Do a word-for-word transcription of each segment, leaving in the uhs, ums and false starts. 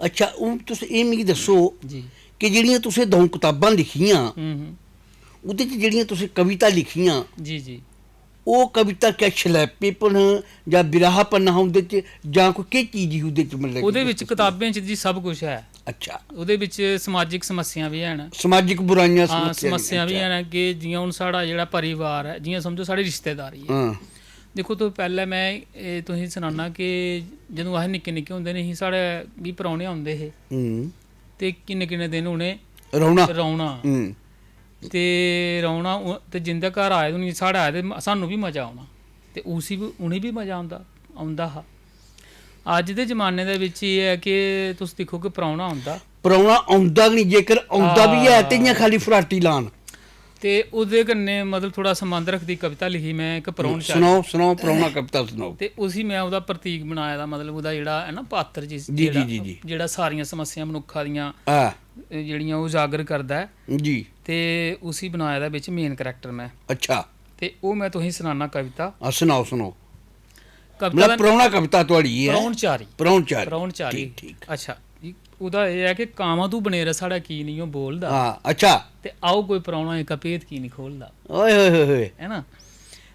अच्छा, हून तुस एह् मिगी दस्सो जी। कि जेह्ड़ियां तुसें द'ऊं कताबां लिखियां, हम्म हम्म। ओह्दे च जेह्ड़ियां तुसें कविता लिखियां, जी जी। ओह् कविता क्या शलैपेपन जां बिराहपन हा उं'दे च, जां कोई केह् चीज ही ओह्दे च, मतलब कि ओह्दे तुस बिच दस्सो? कताबें च जी सब कुछ ऐ। अच्छा, ओह्दे बिच समाजिक समस्यां बी हैन। समाजिक बुराइयां, हां, समस्यां समस्यां बी अच्छा। हैन कि जि'यां हून साढ़ा जेह्ड़ा परिवार ऐ, जि'यां समझो साढ़े रिश्तेदारी ऐ। हां, दिक्खो, तुस पैह्लें, में एह् तुसेंगी सनाना कि जदूं अस निक्के निक्के होंदे ने ही, साढ़े बी परौह्ने औंदे हे हम्म, ते किन्ने किन्ने दिन उ'नें रौह्ना। रौह्ना। हम्म, ते रौह्ना उ- ते जिं'दे घर आए दे होन, साढ़े आए दे, सानूं बी मजा औना ते उसी बी, उ'नेंगी बी मजा औंदा औंदा हा। अज्ज दे जमाने दे बिच एह् ऐ कि तुस दिक्खो कि परौह्ना औंदा। परौह्ना औंदा गै निं, जेकर औंदा बी ऐ ते इ'यां हां। खाली फराटी लान। ते ओह्दे कन्नै, मतलब, थोह्ड़ा संबंध रखदी कविता लिखी में, इक परौह्नचारी। सनाओ, सनाओ, परौह्ना कविता सनाओ। ते उसी में ओह्दा प्रतीक बनाए दा, मतलब, ओह्दा जेह्ड़ा ऐ ना, पात्र, जिस जी, जी, जेह्ड़ा जी, जी। जेह्ड़ा सारियां समस्यां मनुक्खा दियां, हां, जेह्ड़ियां, ओह् उजागर करदा ऐ। जी। ते उसी बनाए दा बिच मेन करैक्टर में। अच्छा, ते ओह् में तुसेंगी सनाना कविता। हां, सनाओ, सनाओ। कविता मतलब, दा परौह्ना कविता थुआढ़ी ऐ? परौह्नचारी। परौह्नचारी। परौह्नचारी। ठीक, ठीक। अच्छा, जी, ओह्दा एह् ऐ कि "कामां तू बनेरा साढ़ा की निं ओह् बोलदा?" हां, अच्छा। ते आओ कोई परौह्ना एह्का भेत की निं खोलदा? ओए होए होए होए। है ना?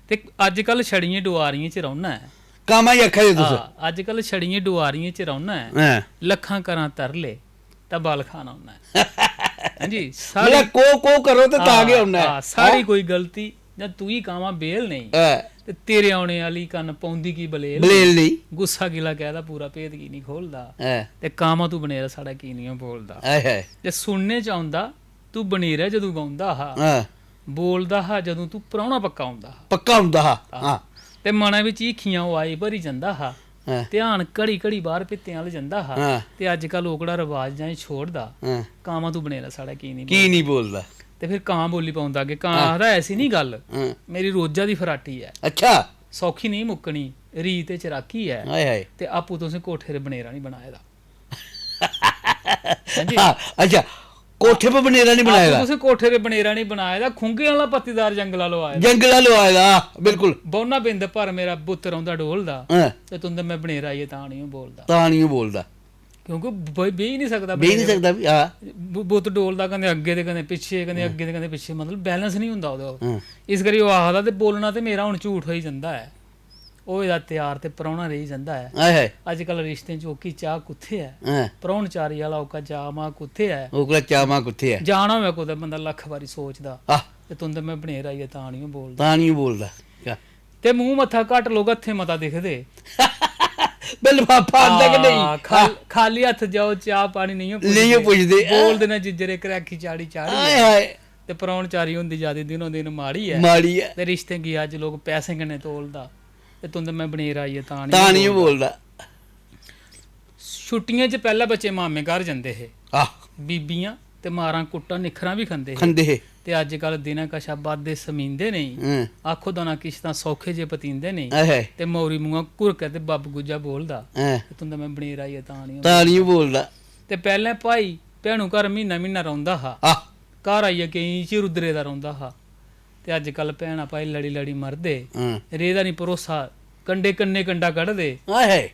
ते अजकल छड़ियें डुआरियें च रौह्ना ऐ। कामां ही आखा दे तुस? हां, अजकल छड़ियें डुआरियें च रौह्ना ऐ। हां। लक्खां करां तरले, तां बल खान औना ऐ। हां जी, साढ़ी मतलब, को, को करो ते तां गै औना ऐ। हां, साढ़ी हां? कोई गलती जां तुगी कामां बेल नेईं, हां। ते तेरे औने आह्ली कन्न पौंदी की बलेल बलेल नेईं? नेईं। गुस्सा गिला कैह्दा पूरा भेत की निं खोलदा? हां। ते कामां तू बनेरा साढ़ा की निं ओह् बोलदा? हाय, हाय। ते सुनने च औंदा, तू बनेरै जदूं बौंह्दा हा, हां। बोलदा हा जदूं तू परौह्ना पक्का औंदा हा। पक्का औंदा हा। हां। हां। ते मनै बिच हीखियां ओह् आई भरी जंदा हा। हां। ध्यान घड़ी घड़ी बाह्र भित्तें अ'ल्ल जंदा हा। हां। ते अजकल ओह्कड़ा रवाज जां एह् छोड़दा। हां। कामां तू बनेरा साढ़ा की निं की निं बोलदा? ते फिर कां बोली पौंदा कि कां हां। आखदा, "ऐसी निं गल्ल, हां। मेरी रोजा दी फराटी ऐ, अच्छा। सौखी नेईं मुक्कनी, रीत ते चराकी ऐ, हाय, हाय। ते आपूं तुसें कोठे 'र बनेरा निं बनाए दा।" हां जी। हां, अच्छा, कोठे पर बनेरा निं बनाए आपूं दा। तुसें कोठे 'र बनेरा निं बनाए दा, खुंगे आह्ला पत्तीदार जंगला लोआए दा। जंगला लोआए दा, हां, बिल्कुल। बौह्ना बिंद भर मेरा बुत्त रौंह्दा डोलदा, हां। ते तुं'दे में बनेरा आइयै तां निं ओह् बोलदा। तां निं ओह् बोलदा। क्योंकि ब-, बेही निं सकदा बेही निं बनेरे। सकदा भी, हां। बु-, बुत्त डोलदा कदें अग्गें ते कदें पिच्छें, कदें हां। अग्गें ते कदें पिच्छें, मतलब, बैलेंस निं होंदा ओह्दा। हां। इस करियै ओह् आखदा, "ते बोलना ते मेरा हून झूठ होई जंदा ऐ।" होए दा त्यार ते परौह्ना रेही जंदा ऐ। हाय, हाय। अजकल रिश्तें च ओह्की चाह् कुत्थै ऐ? हां। परौह्नचारी आह्ला ओह्का चाऽ मां कुत्थै ऐ? ओह्कड़ा चाऽ मां कुत्थै ऐ? जाना होऐ कुतै बंदा लक्ख बारी सोचदा, आह। ते तुं'दे में बनेर आइयै तां निं ओह् बोलदा। तां निं ओह् बोलदा। क्या? ते मूंह् मत्था घट्ट लोक हत्थें मता दिखदे। बे लफाफा आंदा कि नेईं? हां, खाल-, खाल्ली हत्थ जाओ, चाह् पानी नेईं ओह् नेईं ओह् पुछदे। बोलदे न जिज्जरे करैखी चाढ़ी चाढ़ी। हाय, हाय। ते परौह्नचारी होंदी ज्यादा दिनों दिन माड़ी ऐ। माड़ी ऐ। ते रिश्तें गी अज्ज लोक पैसें कन्नै तोलदा, ते तुं'दे में बनेर आइयै तां निं तां ओह् निं ओह् बोलदा। बोलदा। छुट्टियें च पैह्लें बच्चे मामे घर जंदे हे। आह। बीबियां ते मारां कुट्टां निक्खरां बी खंदे हे। खंदे हे। ते अज्जकल दिनै कशा बद्ध एह् समींदे नेईं। हां। आखो दाना किश तां सौखे जे पतींदे नेईं। हाय, हाय। ते मौरी मुआं घुरकै ते बब्ब गुज्जा बोलदा। हां। ते तुं'दे में बनेर आइयै तां निं ओह् तां निं ओह् बोलदा। ते पैह्लें भाई भैनू घर म्हीना म्हीना रौंह्दा हा। आह। घर आइयै केईं चिर उद्धरे दा रौंह्दा हा। ते अज्जकल भैनां भाई लड़ी लड़ी मरदे। हां। रेह्दा निं भरोसा, कंडे कन्नै कंडा कढदे। हाय, हाय।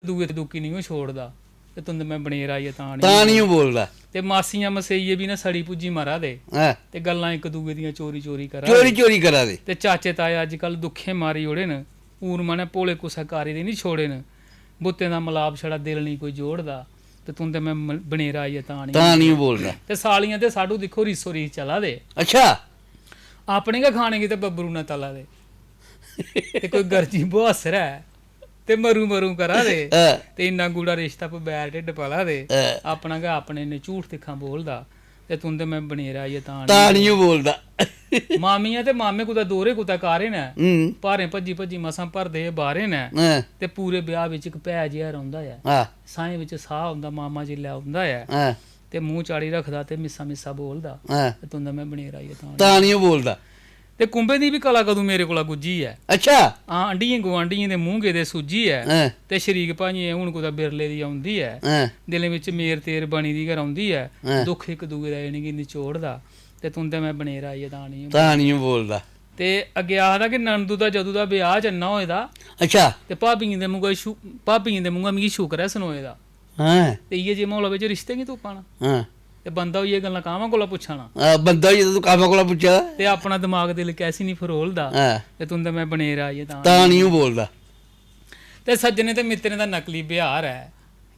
दूए ते दूकी निं ओह् छोड़दा। ते तुं'दे में बनेर आइयै तां निं तां ओह् निं ओह् बोलदा। बोलदा। ते मासियां मसेइये बी ना सड़ी भुज्जी मरा दे। हां। ते गल्लां इक दूए दियां चोरी चोरी करा दे। चोरी चोरी करा दे। ते चाचे ताए अज्जकल दुक्खें मारी ओड़े न। हून मनै भोले कुसै कारी दे निं छोड़े न। बुत्तें दा मलाप छड़ा दिल निं कोई जोड़दा। ते तुं'दे में म-, बनेर आइयै तां निं तां निं ओह् बोलदा। ते सालियां ते साढ़ू दिक्खो रीसो रीस चला दे। अच्छा। अपने गै खाने गी ते बब्बरू ने तला दे। ते कोई गर्जी बुहासर ऐ ते मरू मरू करा दे। हां। ते इन्ना गूढ़ा रिश्ता प बैर ढिड्ड पला दे। हां। अपना गै अपने ने झूठ तिक्खां बोलदा। ते तुं'दे में बनेर आइयै तां तां निं निं ओह् बोलदा। मामियां ते मामे कुतै दोह्रे कुतै कारे न। हूं। भारें भज्जी भज्जी मसां भरदे एह् बारे न। हां। ते पूरे ब्याह् बिच इक भै जेहा रौंह्दा ऐ। हां। साहें बिच साह् औंदा मामा जिसलै औंदा ऐ। हां। ते मूंह् चाढ़ी रखदा ते मिस्सा मिस्सा बोलदा। हां। ते तुं'दे में बनेर आइयै तां तां निं ओह् बोलदा। ते कुंभे दी बी कला कदूं मेरे कोला गुज्झी ऐ। अच्छा। हां, अंडियें गुआंढियें दे मूंह् गेदे सुज्जी ऐ। हां। ते शरीक भाइयें हून कुतै बिरले दी औंदी ऐ। हां। दिलें बिच मेर तेर बनी दी गै रौंह्दी ऐ। हां। दुक्ख इक दूए दा इ'नेंगी नचोड़दा। ते तुं'दे में बनेर आइयै तां निं तां निं ओह् बोलदा। ते अग्गें आखदा कि ननदू दा जदूं दा ब्याह् चन्ना होए दा। अच्छा। ते भाबियें दे मूंहा शु-, भाबियें दे मूंहा मिगी शुकर ऐ सनोए दा। हां। ते इ'यै जे म्हौला बिच रिश्ते की तूं पाना? हां। ते बंदा होइयै गल्लां कामां कोला पुच्छा ना। आ, बंदा होई, तूं कामां कोला पुच्छा दा। ते अपना दमाग दिल कैसी नहीं फरोलदा। हां। ते तुं'दा में बनेरा आइयै तां तां नहीं ओह् बोलदा। ते सज्जनें ते मित्तरें दा नकली ब्यहार ऐ।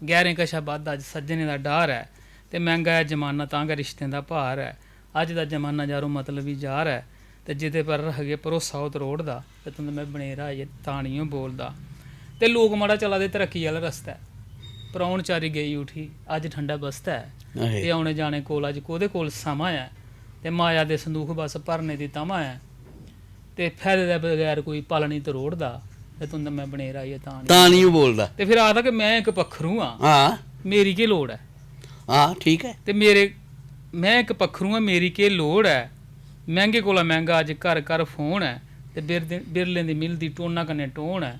गैरें कशा बद्ध अज्ज सज्जनें दा डर ऐ। ते मैंह्गा ऐ जमाना, तां गै रिश्तें दा भार ऐ। अज्ज दा जमाना यारो मतलबी जार ऐ। ते जेह्दे पर रखगे भरोसा ओह् त्रोड़दा। ते तुं'दा में बनेरा आइयै तां निं ओह् बोलदा। ते लोक माड़ा चला दे तरक्की आह्ला रस्ता ऐ। परौनचारी गेई उठी, अज्ज ठंडा बस्ता ऐ। आहे। ते औने जाने कोल अज्ज कोह्दे कोल समां ऐ? ते माया दे संदूख बस भरने दी तमा ऐ। ते फैदे दे बगैर कोई पल निं त्रोड़दा। ते तुं'दा में बनेरा आइयै तां निं तां निं ओह् बोलदा। ते फिर आखदा कि में इक पक्खरू आं, हां। मेरी केह् लोड़ ऐ? हां, ठीक ऐ। ते मेरे, में इक पक्खरू आं, मेरी केह् लोड़ ऐ? मैंह्गे कोला मैंह्गा अज्ज घर घर फोन ऐ। ते बिरदे- बिरलें दी मिलदी टोना कन्नै टोन ऐ।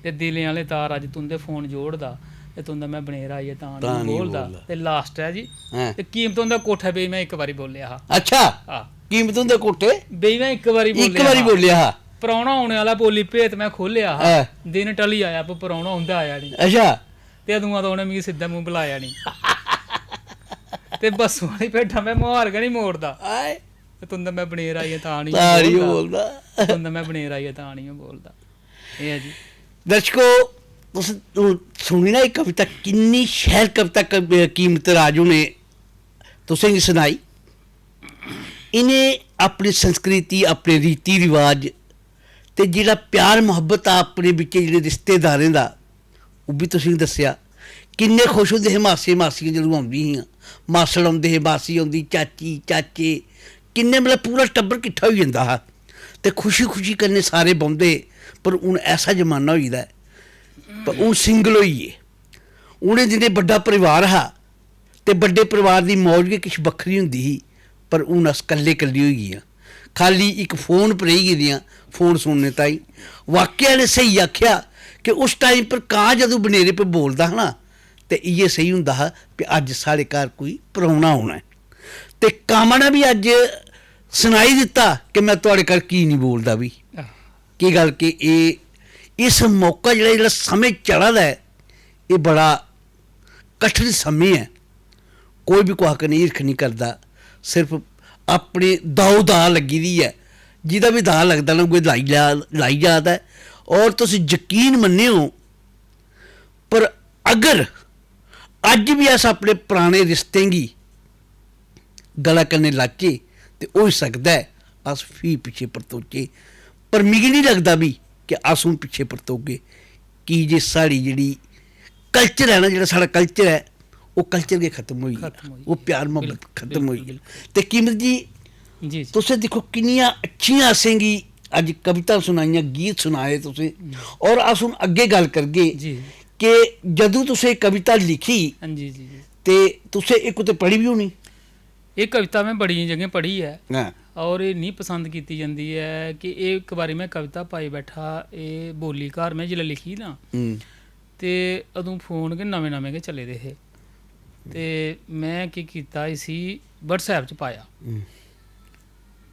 ते दिलें आह्ले तार अज्ज तुं'दे फोन जोड़दा। ते तुं'दा में बनेरा आइयै तां तां निं निं बोलदा। बोलदा। ते लास्ट ऐ जी, हां। ते कीमत होंदा कोठा बेई में इक बारी बोलेआ हा। अच्छा, हां। कीमत होंदे कोठे बेई में इक बारी इक बोलेआ बारी हा। बोलेआ हा। परौह्ना औने आह्ला बोली भेत में खोलेआ हा। हां। दिन टली आया पर परौह्ना उं'दा आया निं। अच्छा। ते अदूं दा उ'नें मिगी सिद्धा मूंह बलाया निं। ते बस्सू आह्ली भेठा में मुहार गै निं मोड़दा। आए। ते तुं'दा में बनेरा आइयै तां निं तां निं बोलदा। बोलदा। ते तुं'दा में बनेरा आइयै तां निं बोलदा। एह् ऐ जी। दर्शको, तुस सुनी ना एह् कविता, किन्नी शैल कविता क- कीमत राज होने तुसेंगी सनाई। इ'नें अपनी संस्कृति, अपने रीति रिवाज ते जेह्ड़ा प्यार मुहब्बत आ अपने बिच्चे जेह्ड़े रिश्तेदारें दा, ओह् बी तुसेंगी दस्सेआ। किन्ने खुश होंदे हे मासी मासियां जदूं औंदी हियां, मासड़ औंदे हे, मासी औंदी, चाची चाचे, किन्ने, मतलब, पूरा टब्बर किट्ठा होई जंदा हा ते खुशी खुशी कन्नै सारे बौंह्दे हे। पर हून ऐसा जमाना होई गेदा ऐ, पर हून सिंगल होई गे। उ'नें दिनें बड्डा परिवार हा ते बड्डे परिवार दी मौज गै किश बक्खरी होंदी ही, पर हून अस कल्ले कल्ले होई गे आं। खाल्ली इक फोन पर रेही गेदे आं, फोन सुनने ताईं। वाकया ने स्हेई आखेआ कि उस टाइम पर कां जदूं बनेरे पर बोलदा हा ना, ते इ'यै सेही होंदा हा कि अज्ज साढ़े घर कोई परौह्ना औना ऐ। ते कामा ने बी अज्ज सनाई दित्ता कि में थुआढ़े घर की निं बोलदा बी। आह। की गल्ल कि एह्, इस मौका जेह्ड़ा, जेह्ड़ा समें चला दा ऐ, एह् बड़ा कठिन समें ऐ। कोई बी कुसै कन्नै हिरख निं करदा, सिर्फ अपनी दाऊ दाऽ लग्गी दी ऐ। जेह्दा बी दाऽ लगदा ना, उ'ऐ लाई जा, लाई जा दा ऐ। और तुस यकीन मन्नेओ, पर अगर अज्ज बी अस अपने पराने रिश्तें गी गला कन्नै लाचै ते होई सकदा ऐ अस फ्ही पिच्छे परतोचै, पर मिगी निं लगदा बी कि अस हून पिच्छे परतोगे, की जे साढ़ी जेह्ड़ी कल्चर ऐ ना, जेह्ड़ा साढ़ा कल्चर ऐ, ओह् कल्चर गै खत्म होई गेआ, खत्म होई ओह् गेआ। प्यार मुहब्बत बिल्कुल, खत्म होई बिल्कुल, गेआ। ते कीमत जी, जी, जी। तुसें दिक्खो किन्नियां अच्छियां असेंगी अज्ज कविता सुनाइयां, गीत सुनाए तुसें, और अस हून अग्गें गल्ल करगे जी। कि जदूं तुसें कविता लिखी हां जी, जी, जी। ते तुसें एह् कुतै पढ़ी बी होनी? एह् कविता में बड़ियें जगहें पढ़ी ऐ। हां। और एह् निं पसंद कीती जंदी ऐ कि एह् इक बारी में कविता पाई बैठा, एह् बोली घर में जिसलै लिखी ना, हम्म। ते अदूं फोन गै नमें नमें गै चले दे हे। ते में केह् कीता, इसी WhatsApp च पाया। हम्म।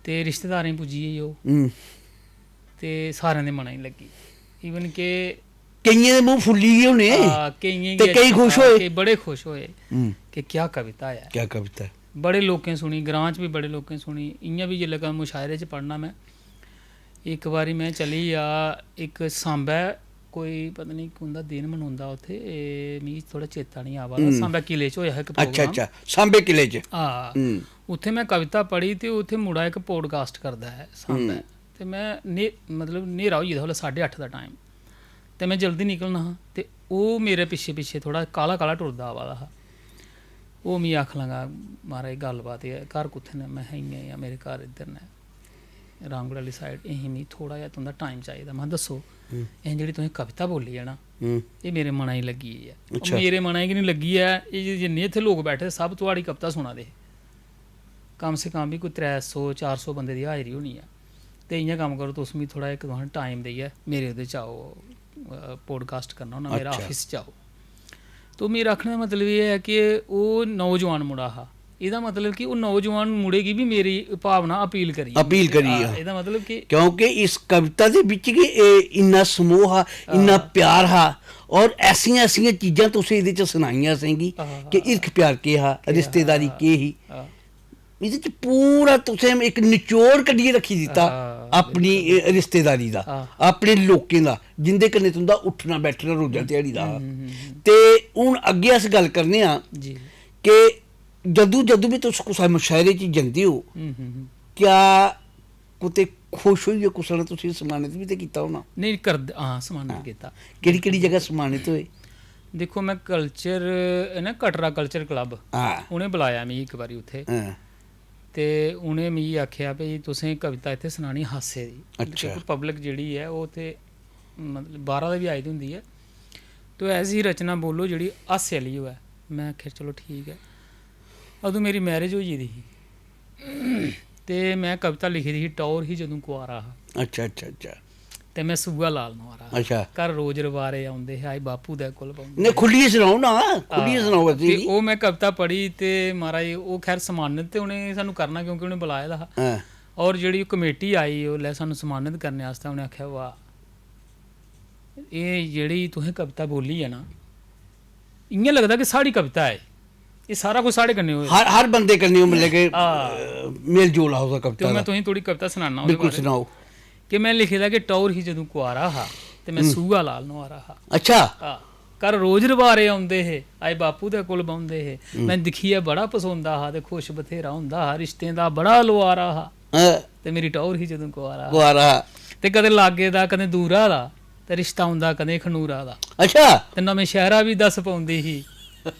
ते रिश्तेदारें गी पुज्जी गेई ओह्। हम्म। ते सारें दे मनै गी लग्गी। इवन के केइयें दे मूंह फुल्ली गे होने। हां, केइयें ते गी केई अच्छी- खुश हां, होए। केई बड़े खुश होए हम्म। कि क्या कविता ऐ। क्या कविता ऐ? बड़े लोकें सुनी, ग्रां च बी बड़े लोकें सुनी। इ'यां बी जिसलै कदें मुशायरे च पढ़ना में, इक बारी में चली गेआ इक सांबै, कोई पता निं कुं'दा दिन मनोंदा उत्थै, एह् मिगी थोह्ड़ा चेता निं आवा दा। हम्म। सांबै किले च होएआ हा इक अच्छा, प्रोग्राम। अच्छा, सांबे किले च। हां। हम्म। उत्थै में कविता पढ़ी ते उत्थै मुड़ा इक पॉडकास्ट करदा ऐ सांबै। हम्म। ते में ने-, मतलब न्हेरा होई गेदा हा उसलै साड्ढे अट्ठ दा टाइम। ते में जल्दी निकलना हा ते ओह् मेरे पिच्छे पिच्छे थोह्ड़ा काह्ला काह्ला टुरदा आवा दा हा। ओह् मिगी आखन लगा, "महाराज, गल्लबात एह् ऐ, घर कुत्थै न?" में आखेआ, "इ'यां, इ'यां, मेरे घर इद्धर न, रामगढ़ आह्ली साइड। इ'यां मिगी थोह्ड़ा जेहा तुं'दा टाइम चाहिदा।" में आखेआ, "दस्सो।" हम्म। "एह् जेह्ड़ी तुसें कविता बोल्ली ऐ ना, हम्म। एह् मेरे मनै गी लग्गी गेई ऐ।" अच्छा। मेरे मनै गी निं लग्गी ऐ, एह् जे-, जिन्ने इत्थै लोक बैठे दे, सब थुआढ़ी कविता सुना दे हे। कम से कम बी कोई त्रै सौ चार सौ बंदे दी हाजरी होनी ऐ। ते इ'यां कम्म करो, तुस मिगी थोह्ड़ा इक तुसें टाइम देइयै मेरे ओह्दे च आओ, अ, पॉडकास्ट करना होन्ना, मेरा अच्छा। आफिस च आओ। तो मेरा आखने दा मतलब एह् ऐ कि ओह् नौजवान मुड़ा हा। एह्दा मतलब कि ओह् नौजवान मुड़े गी बी मेरी भावना अपील करी। अपील करी, हां, हां। एह्दा मतलब कि क्योंकि इस कविता दे बिच गै एह् इन्ना समोह हा, इन्ना हां। प्यार हा, और ऐसियां ऐसियां चीजां तुसें एह्दे च सनाइयां असेंगी कि हिरख प्यार केह् हा, रिश्तेदारी केह् ही। एह्दे च पूरा तुसें इक निचोड़ कड्ढियै रक्खी दित्ता अपनी, अ, रिश्तेदारी दा, अपने लोकें दा, जिंदे कन्नै तुं'दा उट्ठना बैठना रोजा ध्याड़ी दा हा। ते हून अग्गें अस गल्ल करने आं कि जदूं जदूं बी तुस कुसै मुशायरे च जंदे ओ, क्या कुतै खुश होइयै कुसै ने तुसेंगी सम्मानत बी ते कीता होना? नेईं, करदे, हां, सम्मानत कीता। केह्ड़ी केह्ड़ी जगह सम्मानत होए? दिक्खो, में कल्चर, ना, कटरा कल्चर क्लब, हां। उ'नें बलाया मिगी इक बारी उत्थै। हां। ते उ'नें मिगी आखेआ, "भई, तुसें कविता इत्थै सनानी हास्से दी।" अच्छा। क्योंकि पब्लिक जेह्ड़ी ऐ, ओह् ते, मतलब, बाह्रा दा बी आई दी होंदी ऐ। "तो ऐसी रचना बोलो जेह्ड़ी हास्से आह्ली होऐ।" में आखेआ, "चलो, ठीक ऐ।" अदूं मेरी मैरिज होई गेदी ही। ते में कविता लिखी दी ही, "टौर ही जदूं कुआरा हा।" अच्छा, अच्छा, अच्छा। ते में सूहा लाल नुआरा हा। अच्छा। घर रोज रबारे औंदे हे, आई बापू दे कोल बौंह्दे ने, हे। खु'ल्लियै सनाओ ना, खु'ल्लियै हां। सनाओ असें ते गी। ओह् में कविता पढ़ी ते, महाराज, ओह् खैर सम्मानत ते उ'नें सानूं करना, क्योंकि उ'नें बलाए दा हा। हां। और जेह्ड़ी ओह् कमेटी आई, ओल्लै सानूं सम्मानत करने आस्तै उ'नें आखेआ, "वाह, एह् जेह्ड़ी तुसें कविता बोल्ली ऐ ना, इ'यां लगदा कि साढ़ी कविता ऐ, एह् सारा कुछ साढ़े कन्नै होए दा।" हर, हर बंदे कन्नै, मतलब कि, हां। अ, मेल जोल हा ओह्दा कविता ते में दा। तुसेंगी थोह्ड़ी कविता सनाना ओह्दे बिल्कुल, बारे। सनाओ। कि में लिखे दा कि टौर ही जदूं कुआरा हा ते में हम्म। सूहा लाल नुआरा हा। अच्छा। हां, घर रोज रबारे औंदे हे, आए बापू दे कोल बौंह्दे हे। हम्म। में दिक्खियै बड़ा पसोंदा हा ते खुश बथेरा होंदा हा, रिश्तें दा बड़ा लोआरा हा। हां। ते मेरी टौर ही जदूं कुआरा हा। कुआरा हा। ते कदें लागै दा, कदें दूरा दा, ते रिश्ता होंदा कदें खनूरा दा। अच्छा। ते नमें शैह्रा बी दस पौंदी ही,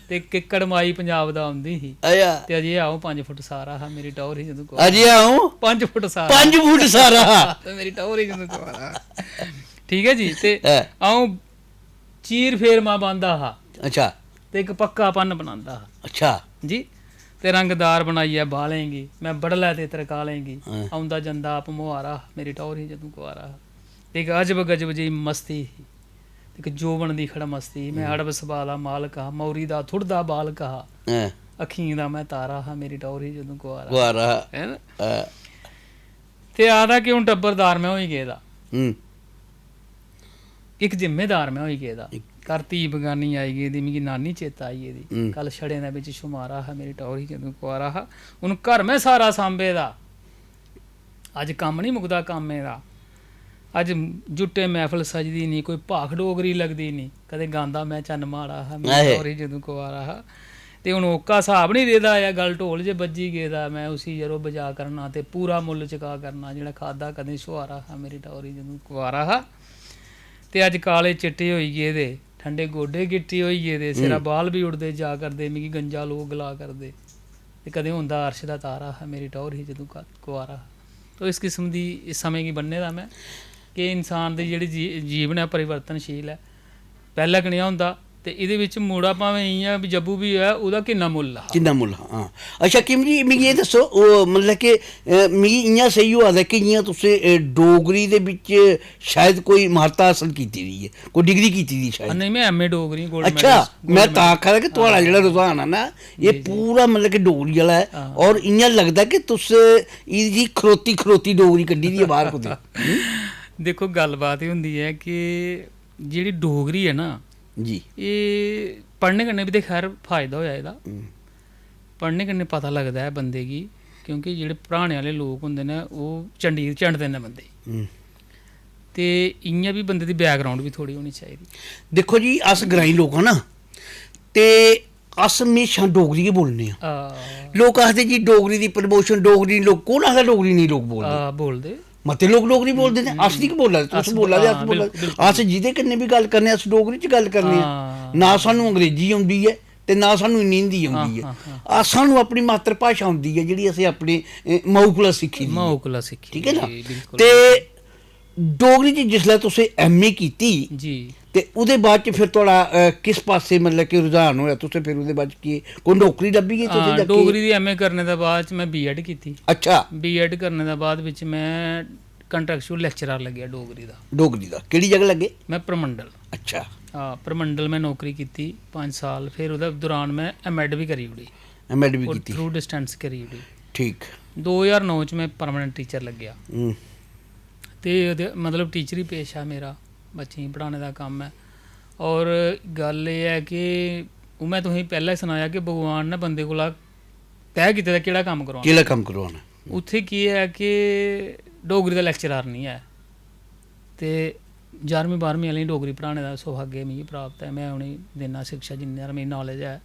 ते किक्कड़ माई पंजाब दा औंदी ही। अच्छा। ते अजें अ'ऊं पंज फुट सारा हा, मेरी टौर ही जदूं कुआरा। अजें अ'ऊं पंज फुट सारा। पंज फुट सारा हा। ते मेरी टौर ही जदूं कुआरा। ठीक ऐ जी, ते हां। अ'ऊं चीर फेर मां बांह्दा हा। अच्छा। ते इक पक्का भन्न बनांदा हा। अच्छा। जी, ते रंगदार बनाइयै बालें गी, में बडलै ते तरकालें गी, हां। औंदा जंदा आप मुहारा हा, मेरी टौर ही जदूं कुआरा हा। ते इक अजब गजब जेही मस्ती ही, इक जोबन दी खड़मस्ती ही। में हम्म। अड़ब सभा दा मालक हा, मौरी दा थुड़दा बालक हा, हां। अक्खियें दा में तारा हा, मेरी टौर ही जदूं कुआरा हा। कुआरा हा। है ना? हां। ते आखदा कि हून टब्बरदार में होई गेदा। हम्म। इक जिम्मेदार में होई गेदा। इक घर धी बगानी आई गेदी, मिगी नानी चेता आई गेदी। हम्म। कल छड़ें दे बिच शुमारा हा, मेरी टौर ही जदूं कुआरा हा। हून घर में सारा सांभे दा। अज्ज कम्म निं मुकदा कम्में दा। अज्ज जुट्टे मैह्फल सजदी निं, कोई भाख डोगरी लगदी निं। कदें गांदा में चन्न माड़ा हा, मेरी आहे। टौर ही जदूं कुआरा हा। ते हून ओह्का स्हाब निं रेह्दा ऐ, गल ढोल जे बज्जी गेदा। में उसी, यरो, बजा करना ते पूरा मुल्ल चुका करना, जेह्ड़ा खाद्धा कदें छुहारा हा, मेरी टौर ही जदूं कुआरा हा। ते अज्ज काले चिट्टे होई गेदे, ठंडे गोडे गिट्टे होई गेदे, सिरा हम्म। बाल बी उड़दे जा करदे, मिगी गंजा लोक गला करदे। ते कदें होंदा अर्श दा तारा हा, मेरी टौर ही जदूं क-, कुआरा हा। तो इस किस्म दी इस समें गी बन्ने दा में कि इंसान दी जेह्ड़ी जी-, जीवन ऐ, परिवर्तनशील ऐ। पैह्लें कनेहा होंदा ते एह्दे बिच मुड़ा भामें इ'यां बी जब्बू बी होऐ, ओह्दा किन्ना मुल्ल हा? किन्ना मुल्ल हा, हां। अच्छा, किम जी, मिगी एह् दस्सो, ओह्, मतलब कि, अ, मिगी इ'यां सेही होआ दा कि जि'यां तुसें, अ, डोगरी दे बिच शायद कोई म्हारता हासल कीती दी ऐ, कोई डिग्री कीती दी शायद। हां, नेईं, में M A डोगरी, gold अच्छा, medal, gold मैं तां medal। आखा दा कि थुआढ़ा हां। जेह्ड़ा रुझान ऐ ना, एह् जी, जी। पूरा, मतलब कि, डोगरी आह्ला ऐ। हां। और इ'यां लगदा कि तुस एह्दी खरोती, खरोती डोगरी कड्ढी दी ऐ बाह्र कुतै। दिक्खो, गल्लबात एह् होंदी ऐ कि जेह्ड़ी डोगरी ऐ ना, जी। एह् पढ़ने कन्नै बी ते खैर फायदा होएआ एह्दा। हम्म। पढ़ने कन्नै पता लगदा ऐ बंदे गी, क्योंकि जेह्ड़े पढ़ाने आह्ले लोक होंदे न, ओह् चंडीर चंडदे न बंदे गी। हम्म। ते इ'यां बी बंदे दी background बी थोह्ड़ी होनी चाहिदी। दिक्खो जी, अस ग्राईं लोक आं ना, ते अस म्हेशां डोगरी गै बोलने आं। हां। लोक आखदे जी, "डोगरी दी promotion, डोगरी लोक", कौन आखदा डोगरी नेईं लोक बोलदे? हां, बोलदे। मते लोक डोगरी बोलदे न, हम्म, अस निं बोला दे, तुस अस बोला दे, अस हां, बोला दे। बिल्कुल, बिल्कुल। अस जेह्दे कन्नै बी गल्ल करने, अस डोगरी च गल्ल करने आं। हां। ना सानूं अंग्रेजी औंदी ऐ ते ना सानूं हिंदी औंदी ऐ। हां, हां, हां। अस, सानूं अपनी मातृ भाशा औंदी ऐ, जेह्ड़ी असें अपने, ए, माऊ कोला सिक्खी दी ऐ। माऊ कोला सिक्खी ठीक ऐ ना? दी, बिल्कुल। ते डोगरी च जिसलै तुसें M A कीती जी। ते ओह्दे बाद च फिर थुआढ़ा, अ, किस पासै, मतलब कि, रुझान होएआ? तुसें फिर ओह्दे बाद च केह्, कोई नौकरी लब्भी गेई तुसें हां, जां केह्? डोगरी दी M A करने दे बाद च में B Ed कीती। अच्छा। B Ed करने दे बाद बिच में contractual lecturer लग्गेआ डोगरी दा। डोगरी दा। केह्ड़ी जगह लग्गे? में परमंडल। अच्छा। हां, परमंडल में नौकरी कीती पंज साल, फिर ओह्दे दौरान में M Ed बी करी ओड़ी। M Ed बी और कीती। Through distance करी ओड़ी। ठीक। दो ज्हार नौ च में permanent teacher लग्गेआ। हम्म। ते ओह्दे, मतलब, टीचरी पेशा मेरा, बच्चें गी पढ़ाने दा कम्म ऐ। और गल्ल एह् ऐ कि उ'आं तुसेंगी पैह्लें सनाया कि भगवान ने बंदे कोला तय कीते दा केह्ड़ा कम्म करोआना। केह्ड़ा कम्म करोआना? उत्थै केह् ऐ कि डोगरी दा लेक्चरार निं ऐ, ते ञारमीं बारहमीं आह्लें गी डोगरी पढ़ाने दा सौभाग्य मिगी प्राप्त ऐ। में उ'नेंगी दिन्ना शिक्षा, जिन्नी हारी मेरी नालेज ऐ।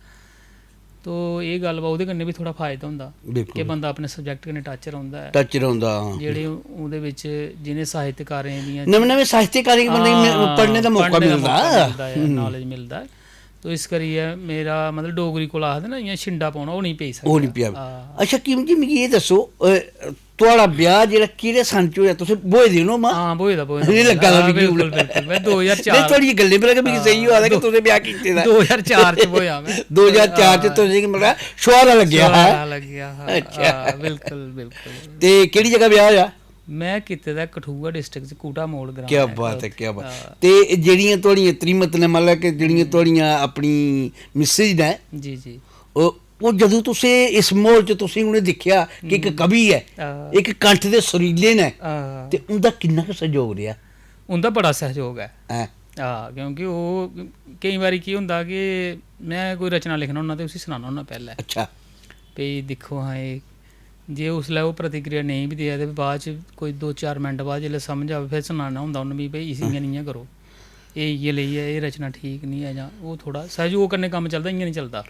तो एह् गल्ल बा-, ओह्दे कन्नै बी थोह्ड़ा फायदा होंदा बिल्कुल। कि बंदा अपने सब्जैक्ट कन्नै टच रौंह्दा ऐ। टच रौंह्दा, हां। जेह्ड़े ओह्दे बिच जि'नें साहित्यकारें दियां नमें नमें साहित्यकारें गी बंदे गी मि- हां, पढ़ने दा मौका पढ़ने दा मिलदा। मौका मिलदा ऐ, हम्म। नालेज मिलदा ऐ। तो इस करियै मेरा मतलब डोगरी कोल आखदे ना इ'यां छिंडा पौना, ओह् निं पेई सकदा। ओह् निं पेआ। हां। अच्छा कीमत जी, मिगी एह् दस्सो, अ, थुआढ़ा ब्याह जेह्ड़ा केह्ड़े सन च होएआ? तुसें ब्होए दे ओ ना मां? हां, ब्होए दा, ब्होए दा। मिगी लग्गा दा हां, मिगी हून। बिल्कुल, बिल्कुल। में दो ज्हार चार नहीं, थुआढ़ियां गल्लें पर गै मिगी सेही होआ दा कि दो- तुसें ब्याह कीते दा। दो ज्हार चार च ब्होएआ में। दो ज्हार चार च तुसें गी मतलब शुहारा लग्गेआ हा। शुहारा लग्गेआ हा। अच्छा। हां, बिल्कुल, बिल्कुल। ते केह्ड़ी जगह ब्याह होएआ? में कीते दा कठुआ डिस्ट्रिक्ट च कूटा मोड़ ग्रांऽ क्या ऐ बात है, उत्थै। क्या बात। हां। ते जेह्ड़ियां थुआढ़ियां त्रीमत न, मतलब कि जेह्ड़ियां थुआढ़ियां अपनी मिसेज न, जी, जी। ओह् ओह् जदूं तुसें इस म्हौल च तुसें उ'नें दिक्खेआ कि इक कवि ऐ, हां। इक कंठ दे सुरीले न, हां। ते उं'दा किन्ना कुछ सैह्योग रेहा? उं'दा बड़ा सैह्योग ऐ। हैं? हां, क्योंकि ओह् केईं बारी केह् होंदा कि में कोई रचना लिखना होन्ना ते उसी सनाना होन्ना पैह्लें। अच्छा। भई दिक्खो हां, एह् जे उसलै ओह् प्रतिक्रिया नेईं बी देऐ ते बाद च कोई दो चार मिंट बाद जिसलै समझ आवै, फिर सनाना होंदा उ'न्न बी, "भई इसी इ'यां निं इ'यां करो, एह् इ'यै लेई ऐ, एह् रचना ठीक निं ऐ," जां ओह् थोह्ड़ा सैह्योग कन्नै कम्म चलदा, इ'यां निं चलदा।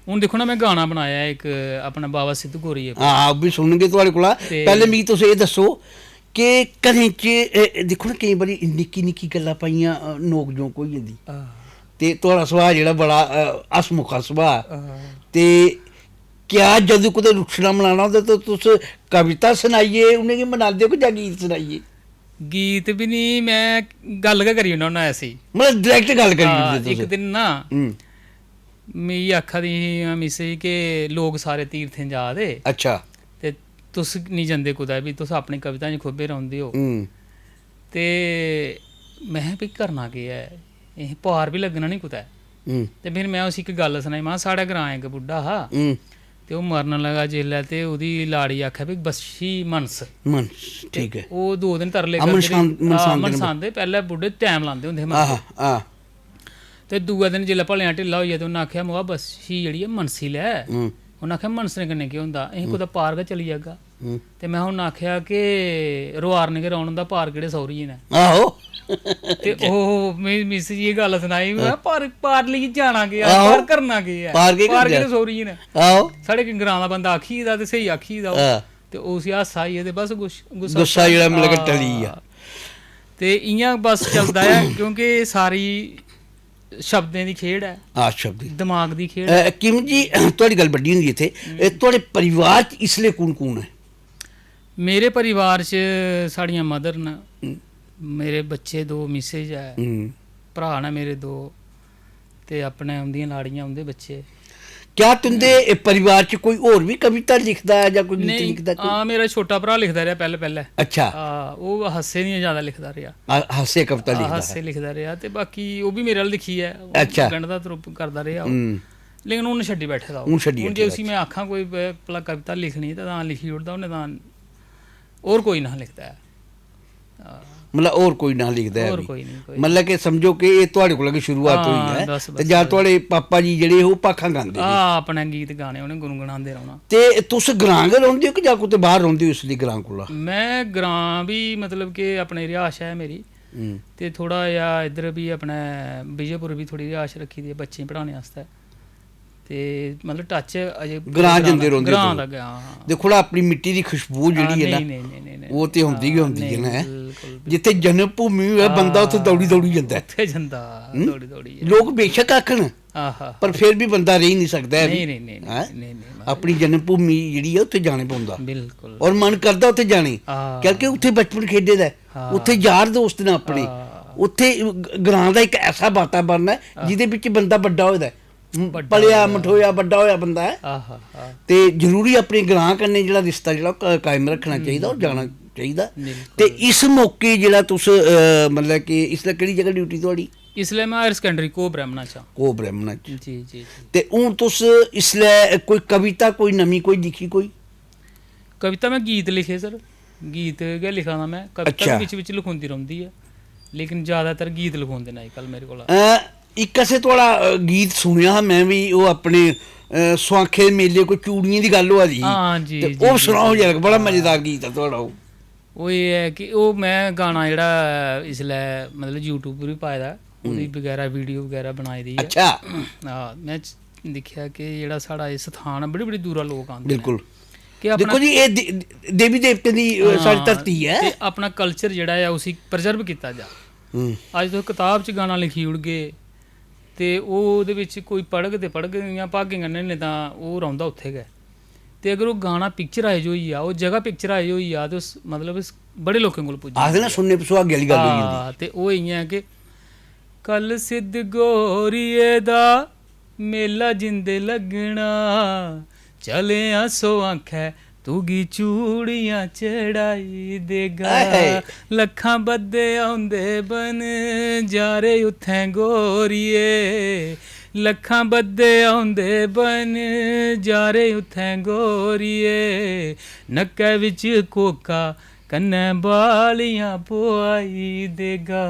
हून दिक्खो ना, में गाना बनाया इक अपना बाबा सिद्ध गौरिये पर। हां, ओह् बी सुनगे थुआढ़े कोला। ते पैह्लें मिगी तुस एह् दस्सो कि घरें च, ए, दिक्खो ना, केईं बारी निक्की निक्की गल्ला पाइयां, अ, नोक झोंक होई जंदी। हां। ते थुआढ़ा सुभाऽ जेह्ड़ा बड़ा, अ, हसमुखा सुभाऽ, हां। ते क्या जदूं कुतै रुट्ठना मनाना होंदा ते तुस कविता सनाइयै उ'नेंगी मनांदे ओ कि जां गीत सनाइयै? गीत बी निं, में गल्ल गै करी ओड़ना होन्ना ऐसी। मतलब direct गल्ल करी हां, ओड़दे तुस। इक दिन ना हम्म। मिगी आखा दी ही मिसेज कि लोक सारे तीर्थें जा दे अच्छा। ते तुस निं जंदे कुतै बी, तुस अपनी कविताएं च खुब्बे रौंह्दे ओ। हम्म। ते में भी करना केह् ऐ, एह् पार बी लग्गना निं कुतै। हम्म। ते फिर में उसी इक गल्ल सनाई, महां, साढ़े ग्रांऽ इक बुड्ढा हा, हम्म। ते ओह् मरन लगा जिसलै, ते ओह्दी लाड़ी आखै, "भी बस्सी मनस।" मन, ठीक ऐ। ओह् दो दिन तरले हां, करदे मनसान-, रेह्। हां, मनसांदे न। मनसांदे, पैह्लें बुड्ढे टैम लांदे होंदे हे आह, मरदे। आह। ते दूए दिन जिसलै भलेआं ढिल्ला होई गेआ, ते उन्नै आखेआ, "मोआ, बस्सी जेह्ड़ी ऐ, मनसी लै।" हम्म। उन्नै आखेआ, "मनसने कन्नै केह् होंदा? अहीं कुतै पार गै चली जागा।" हम्म। ते में उन्नै आखेआ कि "रोआर ने गै रौह्न होंदा, पार केह्ड़े सौह्रिये न?" आहो। ते ओह् मेरी मिस जी एह् गल्ल सनाई, में, "पार, पार लेइयै जाना केह् ऐ? आहो। पार करना केह् ऐ? पार केह् पार करना? केह्ड़े सौह्रिये न?" आहो। साढ़े ग्रांऽ दा बंदा आखी गेदा ते स्हेई आखी गेदा ओह्। हां। ते उसी हासा आई गेआ ते बस गुस्स-, गुस्सा गुस्सा जेह्ड़ा मतलब हां। टली गेआ। ते इ'यां बस चलदा ऐ, क्योंकि सारी शब्दें दी खेढ ऐ, हां, शब्द दी। दमाग दी खेढ ऐ। अ, किम जी, थुआढ़ी गल्ल बड्डी होंदी इत्थै। एह् थुआढ़े परिवार च इसलै कु'न कु'न ऐ? मेरे परिवार च साढ़ियां मदर न, मेरे बच्चे दो, मिसेज ऐ, हम्म। भ्राऽ न मेरे दो, ते अपने उं'दियां लाड़ियां, उं'दे बच्चे। क्या तुं'दे, ए, परिवार च कोई होर बी कविता लिखदा ऐ जां कोई गीत नेईं, लिखदा कोई? हां, मेरा छोटा भ्राऽ लिखदा रेहा पैह्लें पैह्लें। अच्छा। हां, ओह् हास्से दियां जैदा लिखदा रेहा। आ, हास्से कविता हां, लिखदा हास्से हा। लिखदा रेहा, ते बाकी ओह् बी मेरे आह्ला दिक्खियै ओह् अच्छा। गंढदा तुरुप करदा रेहा ओह्। हम्म। लेकिन हून छड्डी बैठे दा ओह्। हून छड्डी हून बैठे जे दा। उसी में आखां कोई ब-, भला कविता लिखनी, ते तां लिखी ओड़दा उ'न्नै, तां होर कोई निं लिखदा ऐ। हां। मतलब होर कोई ना लिखदा ऐ होर भी। कोई निं, कोई मतलब कि समझो कि एह् थुआढ़े कोला गै शुरुआत हां, होई ऐ। बस, ते बस, जां बस। थुआढ़े पापा जी जेह्ड़े हे, ओह् भाखां गांदे हे। हां, अपने गीत गाने उ'नें गुनगुनांदे रौह्ना। ते तुस ग्रां गै रौंह्दे ओ कि जां कुतै बाह्र रौंह्दे ओ इसलै ग्रां कोला? में ग्रां बी, मतलब कि अपने रिहाश ऐ मेरी, हम्म। ते थोह्ड़ा जेहा इद्धर बी अपने विजयपुर बी थोह्ड़ी रिहाश रक्खी दी ऐ बच्चें गी पढ़ाने आस्तै। ते मतलब टच अजें ग्रां ग्रां जंदे दा, रौंह्दे ग्रां तुस? दा गै, हां, हां। दिक्खो ना, अपनी मिट्टी दी खुशबू जेह्ड़ी हां, ऐ ना, नेईं, नेईं, नेईं, नेईं, ओह् ते होंदी गै होंदी ऐ नेईं, ना, हैं? बिल्कुल, बिल्कुल। जित्थै जन्म भूमि होऐ, बंदा उत्थै दौड़ी दौड़ी जंदा ऐ। उत्थै जंदा, हम्म? दौड़ी दौड़ी। लोक बेशक आखन, आहा। पर फिर बी बंदा रेही निं सकदा ऐ। नेईं, नेईं, नेईं, नेईं, हैं? नेईं, नेईं, अपनी जन्म भूमि जेह्ड़ी ऐ, उत्थै जाने पौंदा। बिल्कुल। और मन करदा उत्थै जाने, हां। क्योंकि उत्थै बचपन खेढे दा ऐ, हां। उत्थै यार दोस्त न अपने, हां। उत्थै ग-, ग्रां दा इक ऐसा वातावरण ऐ, हां। जिदे बिच बंदा बड्डा होए दा ऐ, म-, बड्डा पलेआ होए दा। मठोआ बड्डा होआ बंदा ऐ। आहा, आहा। ते जरूरी अपने ग्रां कन्नै जेह्ड़ा रिश्ता जेह्ड़ा क-, कायम रक्खना चाहिदा और जाना चाहिदा। बिल्कुल। ते इस मौके जेह्ड़ा तुस, अ, मतलब कि इसलै केह्ड़ी जगह ड्यूटी थुआढ़ी? इसलै में हायर सकैंडरी को ब्रैह्मणा च आं। को ब्रैह्मणा च। जी, जी, जी। ते हून तुस इसलै कोई कविता कोई नमीं कोई लिखी कोई? कविता में गीत लिखे सर, गीत गै लिखा दा में। कविता अच्छा। बी बिच बिच लखोंदी रौंह्दी ऐ, लेकिन ज़्यादातर गीत लखोंदे न अजकल मेरे कोला। अ, इक असें थुआढ़ा, अ, गीत सुनेआ हा में बी, ओह् अपने, अ, सुआंखे मेले कोई चूड़ियें दी गल्ल होआ दी ही। हां जी, ते जी, ओह् जी, सनाओ जी। जरा, बड़ा मजेदार गीत ऐ थुआढ़ा ओह्। ओह् एह् ऐ कि ओह् में गाना जेह्ड़ा इसलै मतलब YouTube पर बी पाए दा ऐ, ओह्दी बगैरा वीडियो बगैरा बनाई दी ऐ। अच्छा। हां, में च-, दिक्खेआ कि जेह्ड़ा साढ़ा एह् स्थान ऐ, बड़ी बड़ी दूरा लोक आंदे न। बिल्कुल। कि अपना दिक्खो जी, एह् दे-, देवी देवतें दी, अ, साढ़ी हां, धरती ऐ। ते अपना कल्चर जेह्ड़ा ऐ उसी प्रजर्व कीता जा। हम्म। अज्ज तुस कताब च गाना लिखी ओड़गे ते ओह् ओह्दे बिच कोई पढ़ग ते पढ़ग इ'यां भागें कन्नै, नेईं तां ओह् रौंह्दा उत्थै गै। ते अगर ओह् गाना पिक्चराइज होई जा, ओह् जगह पिक्चराइज होई जा, ते उस मतलब इस बड़े लोकें कोल पुज्जी आखदे ना, जंदी ऐ। सुनने पर सुहागे आह्ली गल्ल होई जंदी। हां, ते ओह् इ'यां ऐ कि कल सिद्ध गौरिये दा मेला जिंदे लग्गना, चलेआं सो आंखै तुगी चूड़ियां चढ़ाई देगा। ऐ। लक्खां बद्दे औंदे बन जारे उत्थें गोरिये, लक्खां बद्दे औंदे बन जारे उत्थें गोरिये, नक्कै बिच कोका कन्नै बालियां पोआई देगा।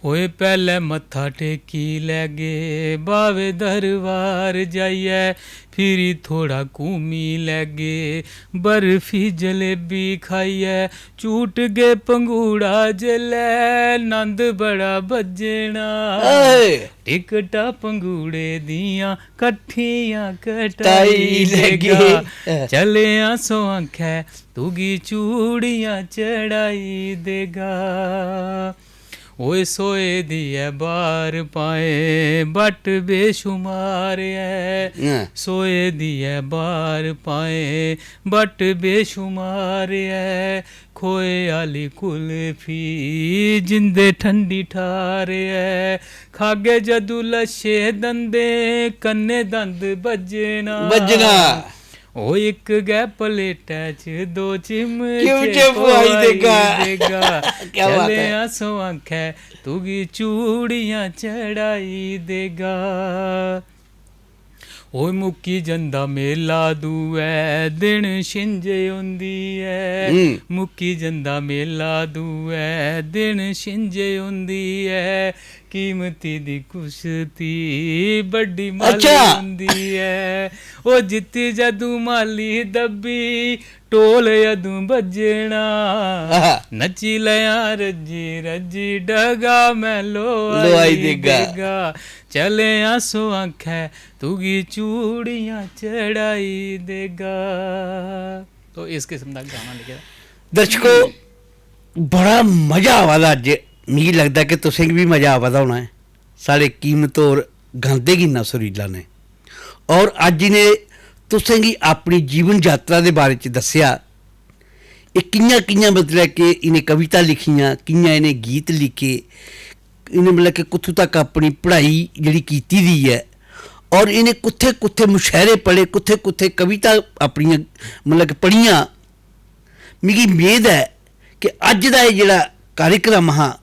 ओए पैह्लै मत्था टेकी लैगे बावे दरबार जाइयै, फिरी थोड़ा घूमी लैगे बर्फी जलेबी खाइयै, झूट गै पंगूड़ा जेल्लै नंद बड़ा बज्जना। ऐ। टिकटां पंगूड़े दियां कट्ठियां कटाई कटाई लैगे। देगा। चलेआं सो आंखै तुगी चूड़ियां चढ़ाई देगा। ओए सोए दी ऐ बार पाए बट बेशुमार ऐ, हां। सोए दी ऐ बार पाए बट बेशुमार ऐ, खोए आह्ली कुल्फी जिंदे ठंडी ठार ऐ, खागे जदू लच्छे दंदे कन्ने दंद बज्जना। बज्जना। ओ इक गै प्लेटै च दो चिमचे चिमचे पुआई पुआई देगा। देगा। क्या बात है। चलेआं सो आंखै तुगी चूड़ियां चढ़ाई देगा। ओए मुक्की जंदा मेला दूए दिन छिंजे होंदी ऐ। हम्म। मुक्की जंदा मेला दूए दिन छिंजे होंदी ऐ। कीमती दी कुश्ती बड्डी माली अच्छा। होंदी ऐ। ओ जित्ती जदू माली दब्बी टोल अदूं बज्जना। आहा। नच्ची लयां रज्जी रज्जी डगा मैं लोआई लोआई देगा। देगा। चलेआं सो आंखै तुगी चूड़ियां चढ़ाई देगा। तो इस किस्म दा गाना लिखे दा। दर्शको, बड़ा मजा आवा दा अज्ज। मिगी लगदा कि तुसें गी बी मजा आवा दा होना ऐ। साढ़े कीमत होर गांदे किन्ना सुरीला ने, और अज्ज इ'नें तुसें गी अपनी जीवन यात्रा दे बारे च दस्सेआ। एह् कि'यां कि'यां, मतलब कि इ'नें कविता लिखियां, कि'यां इ'नें गीत लिखे, इ'नें, मतलब कि कुत्थूं तक अपनी पढ़ाई जेह्ड़ी कीती दी ऐ, और इ'नें कुत्थै कुत्थै मुशायरे पढ़े, कुत्थै कुत्थै कविता अपनियां, मतलब कि पढ़ियां। मिगी मेद ऐ कि अज्ज दा एह् जेह्ड़ा कार्यक्रम हा,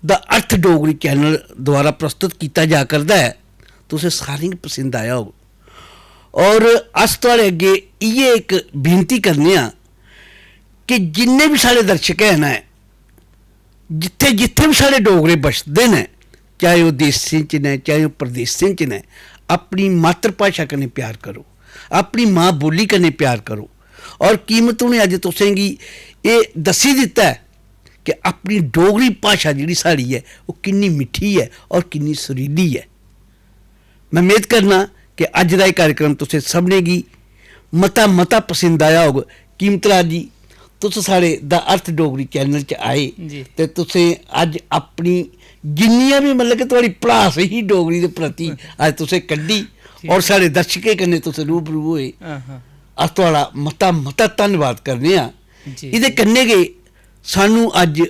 द अर्थ डोगरी चैनल द्वारा प्रस्तुत कीता जा करदा ऐ, तुसें सारें गी पसंद आया होग। और अस थुआढ़े अग्गें इ'यै इक बेनती करने आं कि जिन्ने बी साढ़े दर्शक हैन, जित्थै जित्थै बी साढ़े डोगरे बसदे न, चाहे ओह् देसें च न, चाहे ओह् प्रदेसें च न, अपनी मातृभाशा कन्नै प्यार करो, अपनी मां बोली कन्नै प्यार करो। और कीमत उ'नें अज्ज तुसें गी एह् दस्सी दित्ता ऐ कि अपनी डोगरी भाशा जेह्ड़ी साढ़ी ऐ, ओह् किन्नी मिट्ठी ऐ और किन्नी सुरीली ऐ। में मेद करना कि अज्ज दा एह् कार्यक्रम तुसें सभनें गी मता मता पसंद आया होग। कीमत राज जी, तुस साढ़े द अर्थ डोगरी चैनल च आए जी। ते तुसें अज्ज अपनी जिन्नियां बी, मतलब कि थुआढ़ी भड़ास ही डोगरी दे प्रति, अज्ज तुसें कड्ढी ठीक। और साढ़े दर्शकें कन्नै तुस रूबरू होए। आहा। अस थुआढ़ा मता मता धन्नवाद करने आं। जी, एह्दे जी। कन्नै गै सानू अज्ज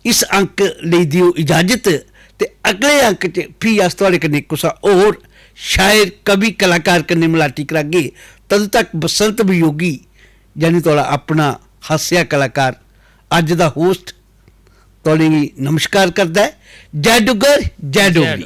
इस अंक लेई देओ इजाजत, ते अगले अंक च फ्ही अस थुआढ़े कन्नै कुसै होर शायर, कवि, कलाकार कन्नै मलाटी करागे। तदूं तक बसंत वियोगी, यानी थुआढ़ा अपना हास्या कलाकार, अज्ज दा होस्ट, थुआढ़े गी नमस्कार करदा ऐ। जय डुग्गर, जय डोगरी।